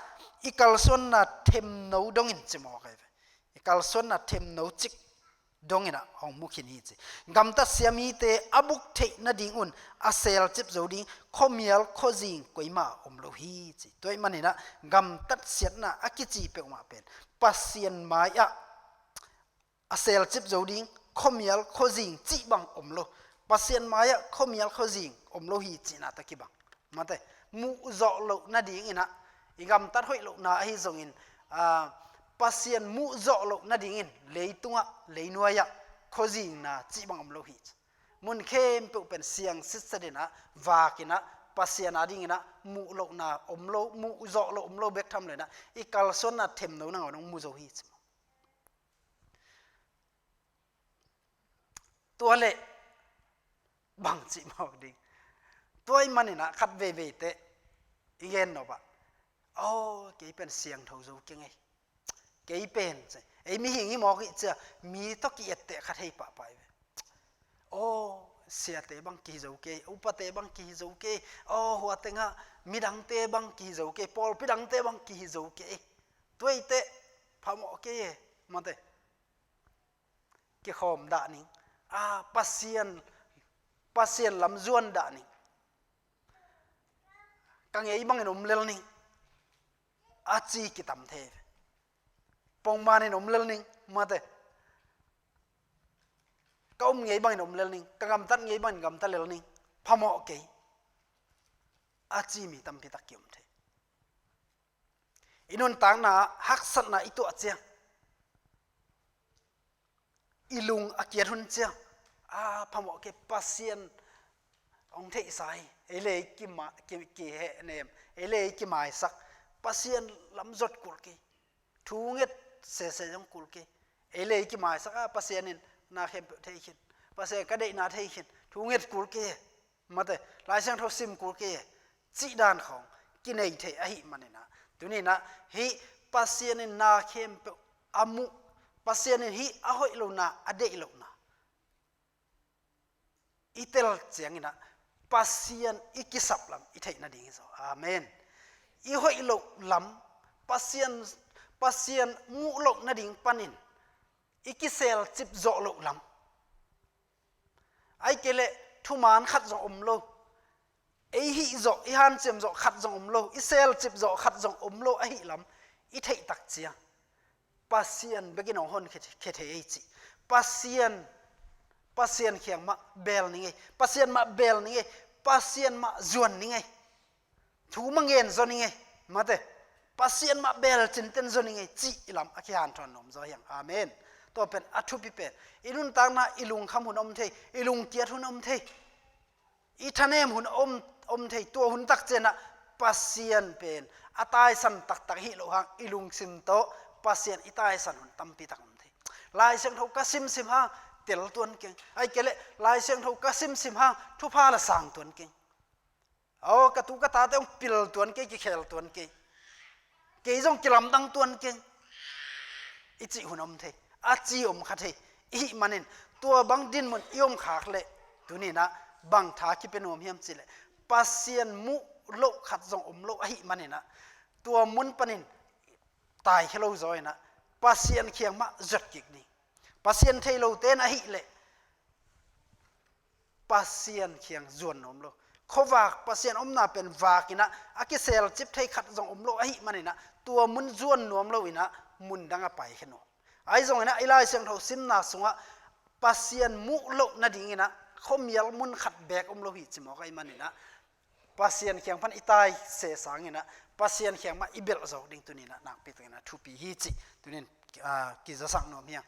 i kalsuanna themno dongin ci mawk ahi ve. I kalsuanna themno cik dongin ah hong mu khin hi ci. Gamtat sia mite a buk theih nadingun a selcip zo ding khuamial khuazing koimah om lo hi ci. Tua ahih manin ah gamtat siatna a kici peuhmah pen Pasian mai-ah a selcip zo ding khuamial khuazing cih bang om lo. Pasian mai-ah khuamial khuazing om lo hi cihna tawh kibang. Mate, muh zawh loh nadingin ah, i gamtat hoih lohna ahi zongin, ah, Pasian muh zawh loh nadingin leitungah, leinuai-ah khuazingna cih bang om lo hi ci. Mun khempeuh pen siang sitset in ah, vak in ah, Pasian adingin ah muh lohna om lo, muh zawh loh om lo bek tham lo in ah, i kalsuanna themno nangawn hong mu zo hi ci. Tua leh bang cih mawk ding. Tua ahih manin ah khat veivei teh i gen nop ah, aw, kei pen siangtho zo keng ei. Kei pen, ei mihing hi mawk ahih ciang mi tawh ki-etteh kha thei pahpah hi ve. Aw, siate bang kihi zo kei, upate bang kihi zo kei, aw, hua tengah midangte bang kihi zo kei, pawlpi dangte bang kihi zo kei. Tua hi teh Phamawh kei e, mate. Kikhawm dah ning. A, Pasian, Pasian lam zuan dah ning. Ka ngei bangin om lel ning. A ci kitam thei. Pongmanin om lel ning, mate. Ka um ngei bangin om lel ning, ka gamtat ngei bangin gamta lel ning. Phamawh kei. A ci mi tampi tak kiom thei. I nuntakna haksatna i tuah ciang, i lung a kiat hun ciang, a, phamawh kei, Pasian hong theihsa hi. Ei le ei kima-, ki-, kihehnem, ei le ei kimaisak. Pasian lam zot kul kei. Thu nget sese zong kul kei. Ei le ei kimaisak a, Pasian in na khempeuh thei khin. Pasian ka deihna thei khin. Thu nget kul kei. Mate, Lai Siangtho sim kul kei. Cih dan khawng kinei thei ahih manin ah, tuni-in ah, hih Pasian in na khempeuh a muh, Pasian in hih a hoih lohna, a deih lohna i tel ciangin ah, Pasian i kisap lam i theih nading hi zaw. Amen. I hoih loh lam, Pasian, Pasian muh loh nading panin i kiselcip zawh loh lam. Ahih kei leh thuman khat zong om lo. Ei hih zawh, i hanciam zawh khat zong om lo. I selcip zawh khat zong om lo ahih lam i theih tak ciang, Pasian bekin hong honkhia thei ei cih. Pasian, Pasian kiang mah bel ning ei. Pasian mah bel ning ei. Pasian mah zuan ning ei. Thu mah ngen zaw ning ei. Mate. Pasian mah bel cinten zaw ning ei cih i lam a kihanthawn nuam zaw hi hang. Amen. Tua pen a thupi pen. I nuntakna i lungkham hun om thei. I lungkiat hun om thei. I thanem hun om, om thei. Tua hun tak ciang ah Pasian pen a taisan taktak hi loh hang, i lungsim tawh Pasian i taisan hun tampi tak om thei. Lai Siangtho ka simsim hang tel tuan keng. Ahih kei leh Lai Siangtho ka simsim hang thupha la sang tuan keng. Aw, ka tu ka tate hong pil tuan kei, kikhel tuan kei. Kei zong kilamdang tuan kei. I cih hun om thei. A ci om kha thei. I hih manin tua bang dinmun i om khak leh, tuni-in ah bang tha kipia nuam hiam cih leh, Pasian muh loh khat zong om lo ahih manin ah, tua mun panin taikhia lo zaw in ah, Pasian kiang mah zuat kik ding. Pasian thei lote in ahih leh Pasian kiang zuan nuam lo. Khuavak Pasian omna pen vak in ah, a kiselcip thei khat zong om lo ahih manin ah, tua mun zuan nuam lo in ah, mun dang ah paikhia nuam. Ahi zongin ah, i Lai Siangtho simna sungah Pasian muh loh nadingin ah khuamial mun khat beek om lo hi ci mawk ahih manin ah, Pasian kiang pan i tai se sangin ah, Pasian kiang mah i belh zawk ding tuni-in ah nakpi takin ah thupi hi cih tuni-in, ah, kizasak nuam hi hang.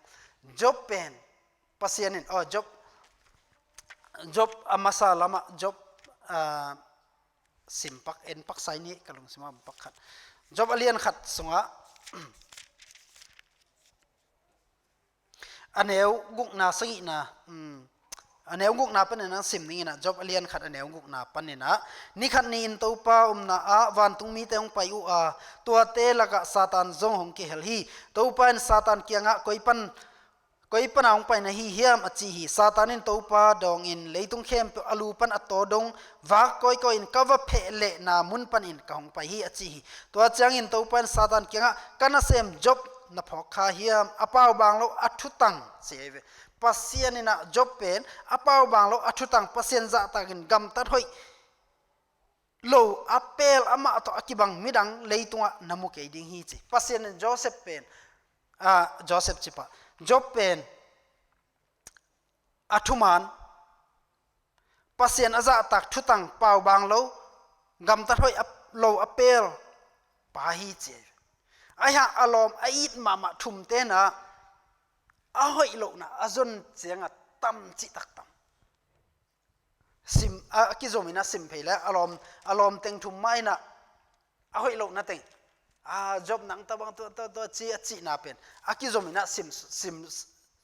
Job pen Pasian in, oh, Job, Job a masa lamah, Job, ah, simpak, en pak sai ni, ka lungsim ah om pak khat. Job a lian khat sungah, a neu gukna sagihna, um, a neu gukna panin ah sim ning in ah, Job a lian khat a neu gukna panin ah, ni khat ni-in Topa omna ah vantung mite hong pai uh a, tuate lakah Satan zong hong kihel hi. Topa in Satan kiangah, koi pan Koi pana hong pai na hi hiam, a ci hi. Satan in Topa dawngin, leitung khempeuh a lu pan a taw dong vak kawikawi in ka va pheh lehna mun panin ka hong pai hi, a ci hi. Tua ciangin Topa in Satan kiangah, ka nasem Job na phawk kha hiam? A paubaang lo a thutang, ci hi ve. Pasian in ah Job pen a paubaang lo a thutang, Pasian zahtakin gamtat hoih lo a peel amah tawh a kibang midang leitungah na mu kei ding hi, ci. Pasian in Joseph pen, ah, Joseph ci pah, Job pen a thuman, Pasian a zahtak thutang, paubaang lo, gamtat hoih a, lo a peel pa hi, ci. Ahi hang a lawm a it mahmah thumte in ah a hoih lohna a zon ciangah tam cihtak tam. Sim, a, a kizom in ah sim phei le, a lawm, a lawm teng thum mah in ah, a hoih lohna teng. A, Job nang tabang tua, tua, tua ci, a cihna pen a kizom in ah sim, sim,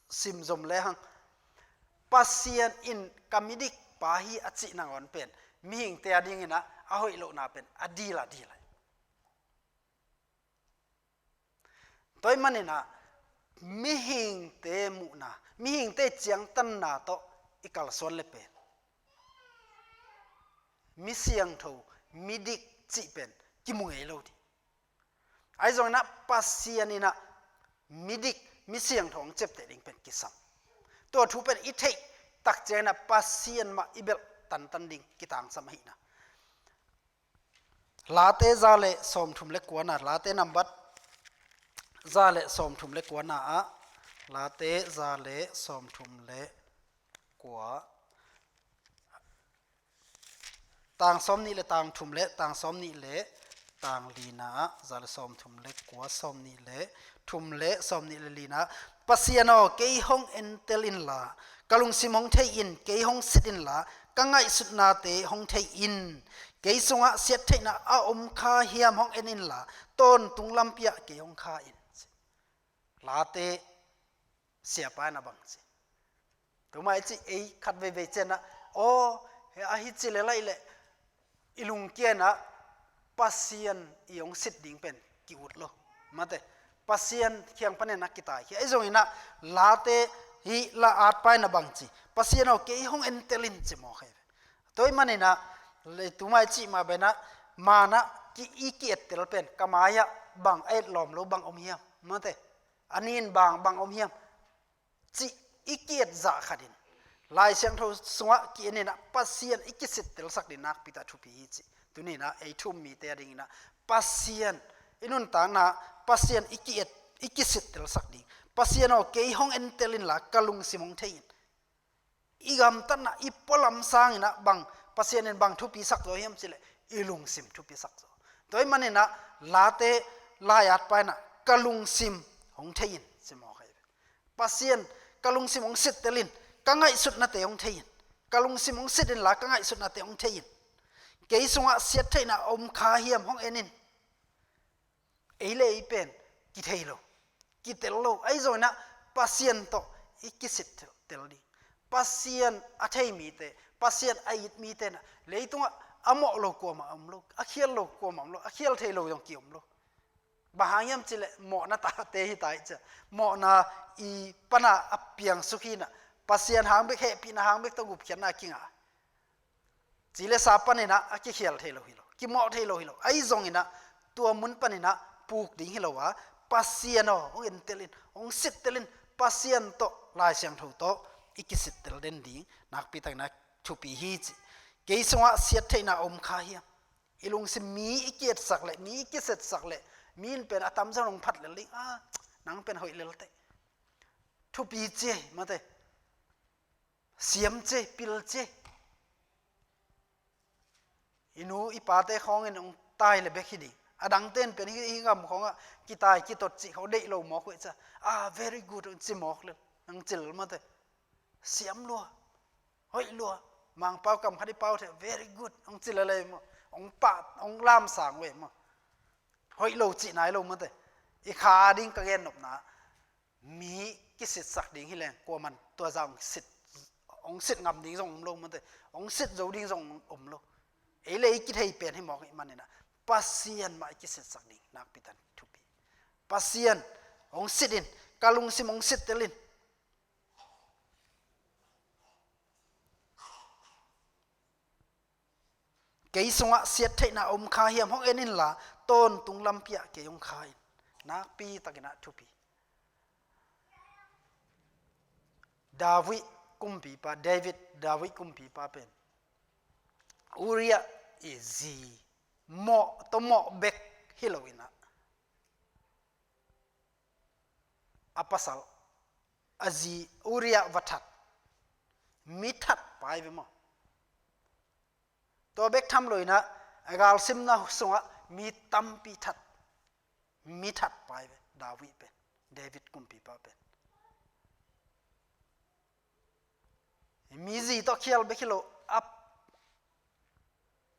sim zom le hang. Pasian in ka midik pa hi a cih nangawn pen mihingte a dingin ah a hoih lohna pen a dil a dil hi. Tua ahih manin ah, mihingte muhna, mihingte ciangtanna tawh i kalsuan le pen, mi siangtho, midik cih pen kimu ngei lo ding. Ahi zongin ah Pasian in ah midik, mi siangtho hong ciapteh ding pen kisam. Tua thu pen i theih tak ciangin ah Pasian mah i belh tantan ding kitangsam ahihna. Late za le sawmthum le kuana, Late nambat za le sawmthum le kuana ah, Late za le sawmthum le kua, tang sawmnih le tang thum le tang sawmnih le tang lina ah, za le sawmthum le kua, sawmnih le thum le sawmnih le lina ah, Pasian aw, kei hong entel inla, ka lungsim hong thei in, kei hong sit inla, ka ngaihsutnate hong thei in. Kei sungah siattheihna a om kha hiam hong en inla, tawntung lampi ah kei hong kha in. Late siapa in a bang ci. Tua mah i cih, ei khat veivei ciangin ah, aw, he ahi ci le laih leh i lungkia in ah Pasian i hong sit ding pen ki-ut lo. Mate, Pasian kiang panin ah kitaikhia. Ahi zongin ah Late hih la-atpa in a bang ci. Pasian aw, kei hong entel in ci mawk hi. Tua ahih manin ah, le tua mah i cih mah bangin ah, man ah ki, i ki-ettel pen, ka mai ah bang a etlawm lo bang om hiam? Mate, a nin bang, bang om hiam? Cih i ki-et zah khat in, Lai Siangtho sungah ki-en in ah Pasian i kisittelsak ding nakpi tak thupi hi ci. Tuni in ah ei thu-um mite a dingin ah Pasian, i nuntakna Pasian i ki-et, i kisittelsak ding. Pasian aw, kei hong entel inla, ka lungsim hong thei in. I gamtatna, i pualam sangin ah bang, Pasian in bang thupisak zaw hiam cih leh i lungsim thupisak zaw. Tua ahih manin ah Late la-atpa in ah ka lungsim hong thei in ci mawk hi. Pasian, ka lungsim hong sittel in, ka ngaihsutnate hong thei in. Ka lungsim hong sit inla, ka ngaihsutnate hong thei in. Kei sungah siattheihna a om kha hiam hong en in. Ei le ei pen kithei lo, kitel lo. Ahi zongin ah Pasian tawh i kisittel ding. Pasian a thei mite, Pasian a it mite in ah leitungah a mawh lo kuamah a om lo, a khial lo kuamah a om lo, a khial thei lo zong ki-om lo. Bang hang hiam cih leh mawhna tate hi ta hi cia. Mawhna i pan a piang suk hi in ah, Pasian hang bek, hehpihna hang bek tawh gupkhiatna a kingah, ci le sa panin ah a kikhial thei lo hi lo, kimawh thei lo hi lo. Ahi zongin ah tua mun panin ah puk ding hi lo a, Pasian aw, hong entel in, hong sittel in, Pasian tawh, Lai Siangtho tawh i kisittel den ding nakpi takin ah thupi hi ci. Kei sungah siattheihna a om kha hiam? I lungsim mi i ki-etsak leh, mi i kisitsak leh, mi in pen a tamzaw in hong phat lel ding. Ah, nang pen hoih lel teh. Thupi ci ei, mate. Siam ci ei, pil ci ei. I nu i pate khawngin hong tai le bek hi ding. A dangte in pen hih, hih gam khawngah kitai kitot cih khawng deih lo mawk uh hi cia. Ah, very good, hong ci mawk lel. Nang ci lel, mate. Siam lua. Hoih lua. Mangpau kam khat i pau thei, very good, hong ci lel ei maw. Hong pah, hong lamsang uh ei maw. Hoih lo cih nai lo, mate. I kha ding ka gennopna, mi kisitsak ding hi leng, kuaman tua zah hong sit, hong sit ngam ding zong om lo, mate. Hong sit zo ding zong om lo. Ei le ei kithei pen hi mawk ahih manin ah Pasian mah i kisitsak ding nakpi takin thupi. Pasian, hong sit in, ka lungsim hong sittel in. Kei sungah siattheihna a om kha hiam, hong en inla, tawntung lampi ah kei hong kha in. Nakpi takin ah thupi. David kumpipa, David, David kumpipa pen Uriah i zi mawh tawh mawh bek hi lo in ah, a pasal, a zi Uriah va that. Mi that pa hi ve maw. Tua bek tham lo in ah, a galsimna sungah mi tampi that. Mi that pa hi ve, David pen, David kumpipa pen. Mi zi tawh khial bek hi lo, a,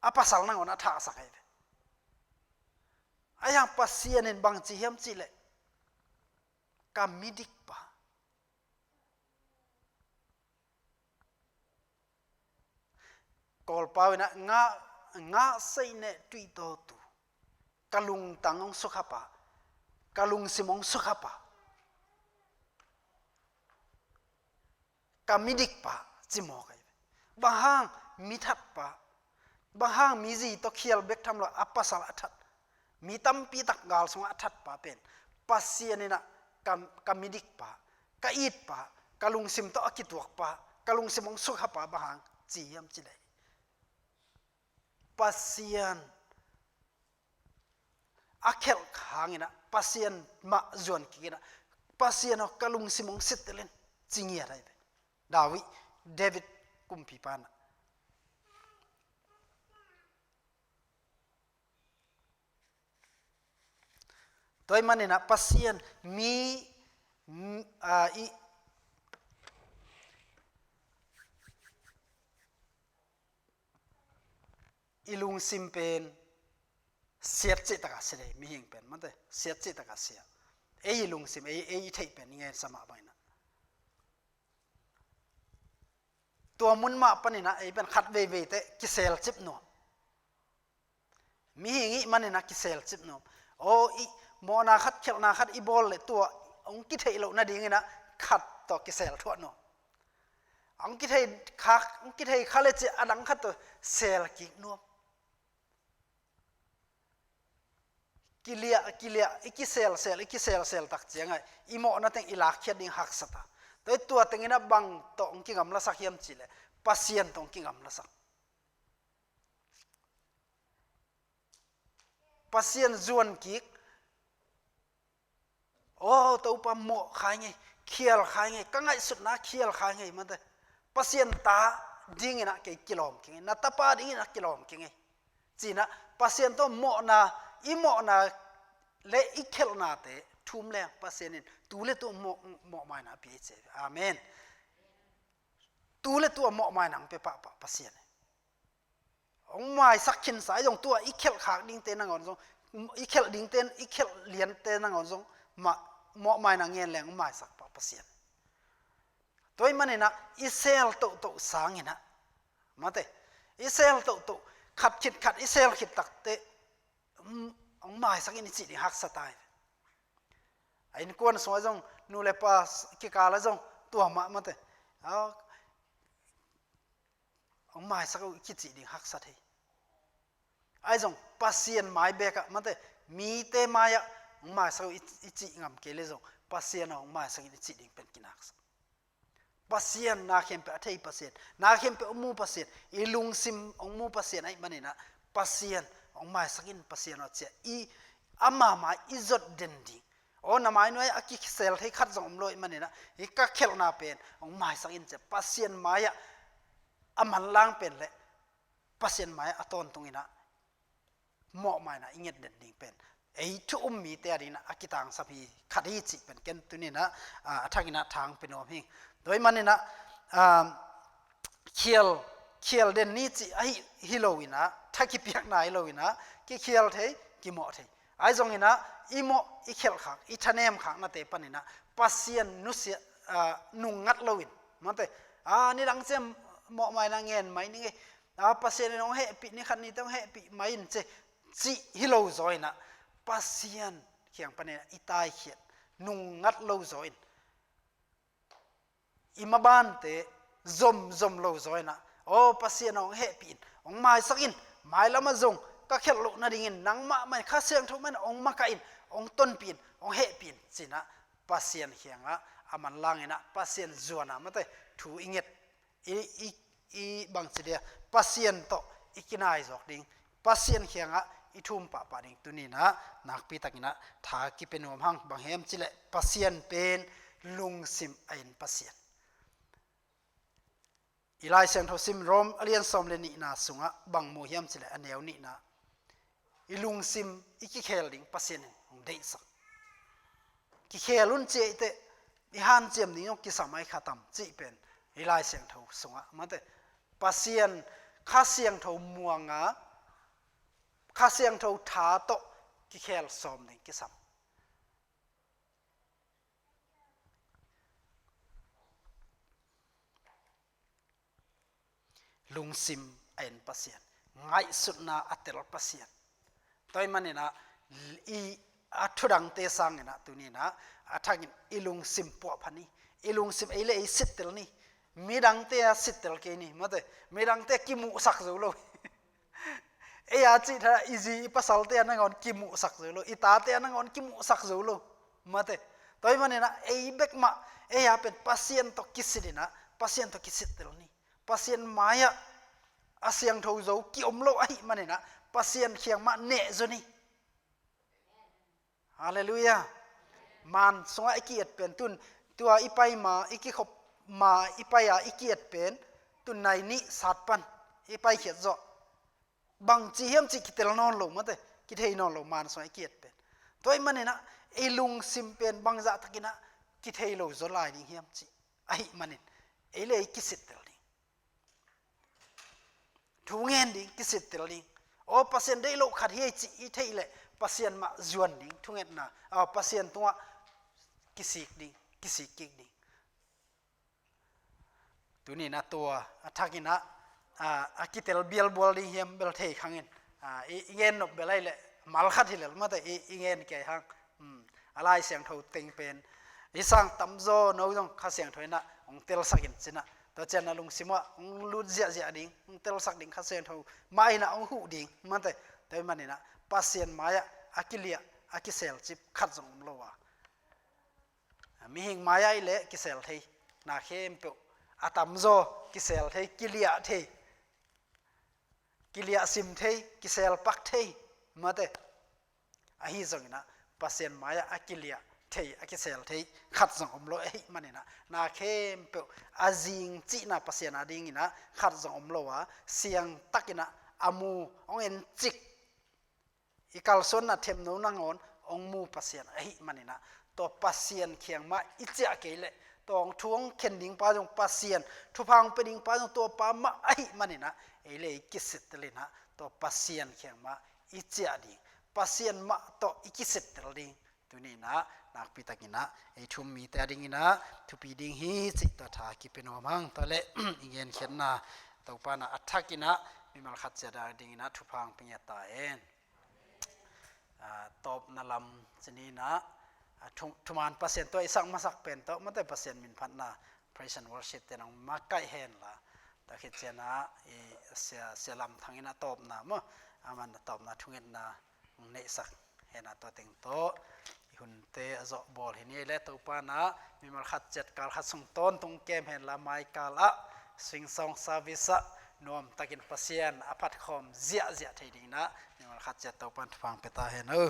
a pasal nangawn a thahsak hi ve. Ahi hang Pasian in bang ci hiam cih leh, ka midikpa. Kawlpau in ah, ngah, ngah seih neh tuih tawtu. Ka lungtang hong sukha pa. Ka lungsim hong sukha pa. Ka midikpa, ci mawk hi ve. Bang hang mi that pa? Bang hang mi zi tawh khial bek tham lo a pasal a that, mi tampi tak gal sungah a that pa pen Pasian in ah ka, ka midik pa, ka it pa, ka lungsim tawh a kituak pa, ka lungsim hong sukha pa bang hang ci hiam cih leh, Pasian a khelh hangin ah, Pasian mah zuan kik in ah, Pasian aw, ka lungsim hong sittel in, ci ngiat ahi ve. David, David kumpipa in ah. Tua ahih manin ah Pasian mi, m-, a, i, i lungsim pen siat cih takah sia dei, mihing pen, mate, siat cih takah sia. Ei i lungsim, ei, ei i theih pen i ngen sa mah bang in ah. Tua mun mah panin ah ei pen khat veivei teh kiselcip nuam. Mihing i hih manin ah kiselcip nuam. Aw, i mawhna khat, khelhna khat i bawl leh tua hong kitheih loh nadingin ah khat tawh kisel thuah nuam. Hong kithei kha, hong kithei kha leh ciah a dang khat tawh sel kik nuam. Kiliah, kiliah, i kiselsel, i kiselsel tak ciangah i mawhna teng i lakkhiat ding haksa ta. Tua, tua tengin ah bang tawh hong kigamlasak hiam cih leh, Pasian tawh hong kigamlasak. Pasian zuan kik. Aw, Topa, mawh kha ing ei, khial kha ing ei, ka ngaihsutna khial kha ing ei, mate. Pasian ta dingin ah kei kilawm kei ing ei, na tapa dingin ah kilawm kei ing ei, ci-in ah Pasian tawh mawhna, i mawhna leh i khelhnate thum leng Pasian in tu leh tu mawh, mawhmaina a pia hi ci hi. Amen. Tu leh tu a mawhmaina hong pia pahpah Pasian hi. Hong maisak khinsa, ahi zong tua i khelh khak dingte nangawn zong, i khelh dingte, i khelh liante nangawn zong mah, mawhmaina ngen leng hong maisak pah Pasian. Tua ahih manin ah i sel tohtoh sangin ah, mate, i sel tohtoh, khat khit khat i sel khit takteh, um, hong maisak in i cih ding haksa ta hi. A innkuan sungah zong, nu le pa kikal ah zong tua mah, mate. A, hong maisak uh i kicih ding haksa thei. Ahi zong Pasian mai bekah, mate, mite mai-ah hong maisak uh i, i cih ngam kei leh zong Pasian ah hong maisak in i cih ding pen kinaksak. Pasian na khempeuh a thei Pasian, na khempeuh hong mu Pasian, i lungsim hong mu Pasian ahih manin ah Pasian hong maisak in, Pasian aw, ci-a i ama mai i zot den ding. Aw, na mai nuai-ah a kisel thei khat zong om lo ahih manin ah, hih ka khelhna pen hong maisak in, ci-a Pasian mai-ah a manlang pen leh Pasian mai-ah a tawntungin ah mawhmaina i nget den ding pen ei thu um mite a dingin ah a kitangsap hi khat hi cih pen ken tuni-in ah, a, a thakin ah tha hong pia nuam hi. Tua ahih manin ah, a, khial, khial den ni cih ahi, hi lo-in ah, tha kipiakna hi lo-in ah, kikhial thei, kimawh thei. Ahi zongin ah i mawh, i khelh khak, i thanem khaknate panin ah Pasian nusia, a, nungngat lo-in, mate, a, nidang ciang mawhmaina ngen mai ning ei, a, Pasian in hong hehpih, ni khat ni teh hong hehpih mai in, ci, cih hi lo zaw-in ah Pasian kiang panin ah i taikhiat, nungngat lo zaw-in, i mabante zomzom lo zaw-in ah, aw, Pasian aw, hong hehpih in, hong maisak in, mailam ah zong ka khelh loh nadingin nangmah mah in, Kha Siangtho mah in hong makaih in, hong tonpih in, hong hehpih in, ci-in ah Pasian kiangah a manlangin ah Pasian zuan a, mate, thu i nget, i, i, i bangci dia, Pasian tawh i kinai zawk ding, Pasian kiangah i thum pahpah ding tuni-in ah nakpi takin ah tha kipia nuam hang. Bang hiam cih leh Pasian pen lungsim a en Pasian. I Lai Siangtho sim Rom a lian sawm le nihna sungah bang mu hiam cih leh a neu nihna, i lungsim i kikhel ding Pasian in hong deihsak. Kikhel un, ci-a i teh i hanciam ding zong kisam ahi kha tam, cih pen i Lai Siangtho sungah, mate, Pasian Kha Siangtho muanga, Kha Siangtho tha tawh kikhel sawm ding kisam. Lungsim a en Pasian, ngaihsutna a tel Pasian. Tua ahih manin ah i, a thudangte sangin ah tuni-in ah a thakin i lungsim puahpha ni, i lungsim ei le ei sittel ni. Midangte a sittel kei ni, mate, midangte kimuhsak zo lo. Ei a cih thadah i zi i pasalte a nangawn kimuhsak zo lo, i tate a nangawn kimuhsak zo lo, mate. Tua ahih maninah ei bek mah, ei a pen Pasian tawh kisit inah, Pasian tawh kisittel ni. Pasian mai-ah a siangtho zo kiom lo ahih maninah Pasian kiang mah nehzaw ni. Halleluiah. Maan sungah i ki-et pen tun, tua i pai ma, i kikhop ma, i pai-a i ki-et pen tun nai nih sat pan i paikhiat zawh. Bangci hiam cih kitel nawn lo mate, kithei nawn lo maan sungah i ki-et pen. Tua ahih maninah ei lungsim pen bangzah takinah kithei lo zaw lai ding hiam cih ahih manin ei le ei kisittel ding. Thu ngen ding, kisittel ding. Aw, Pasian deih loh khat hi ei cih i theih leh Pasian mah zuan ding, thungetna, aw, Pasian tungah kisik ding, kisik kik ding. Tuninah tua a thakinah a, a kitel bialbual ding hiam bel thei khangin, a, i, i gen nop bel ahih leh mal khat hi lel mate, i, i gen kiai hang. Hmm. A Lai Siangtho teng pen i sang tamzaw no zong Kha Siangtho inah hong telsak in cinah, tua cianah lungsimah hong lut ziahziah ding, hong telsak ding, Kha Siangtho mah inah hong huh ding mate. Tua ahih maninah Pasian mai-ah a kiliah, a kiselcip khat zong om lo a, mihing mai-ah i leh kisel thei, na khempeuh a tamzaw kisel thei, kiliah thei, kiliah sim thei, kisel pak thei mate. Ahi zonginah Pasian mai-ah a kiliah thei, a kisel thei khat zong om lo ahih maninah na khempeuh a zing cihna Pasian a dinginah khat zong om lo a, siangtakinah a mu, hong encik, i kalsuanna themno nangawn hong mu Pasian ahih maninah tua Pasian kiang mah i ciah kei leh, tua hong thu hong khen ding pa zong Pasian, thupha hong pia ding pa zong tua pa mah ahih maninah ei le ei kisittelinah tua Pasian kiang mah i ciah ding, Pasian mah tawh i kisittel ding. Tuninah nakpitakinah ei thu-um mite a dinginah thupi ding hi cih tua tha kipia nuam hang. Tua leh i genkhiatna Topa inah a thakinah mimal khat ciat a dinginah thupha hong pia ta hen. A, tawpna lam cininah, a, thu-, thuman Pasian tua i sak masak pen tawh mate Pasian minphatna praise and worship te nong makaih henla. Tua khit cianah i sia, sia Lam Thang inah tawpna maw, aman a tawpna thungetna hong neihsak henah tua teng tawh i hunte a zawh bawl hi ni. Ei le Topa inah mimal khat ciat kal khat sung tawntung kem henla, mai kalah Sing Song service ah nuamtakin Pasian a phatkhawm ziahziah thei dinginah mimal khat ciat Topa in thupha hong pia ta hen aw.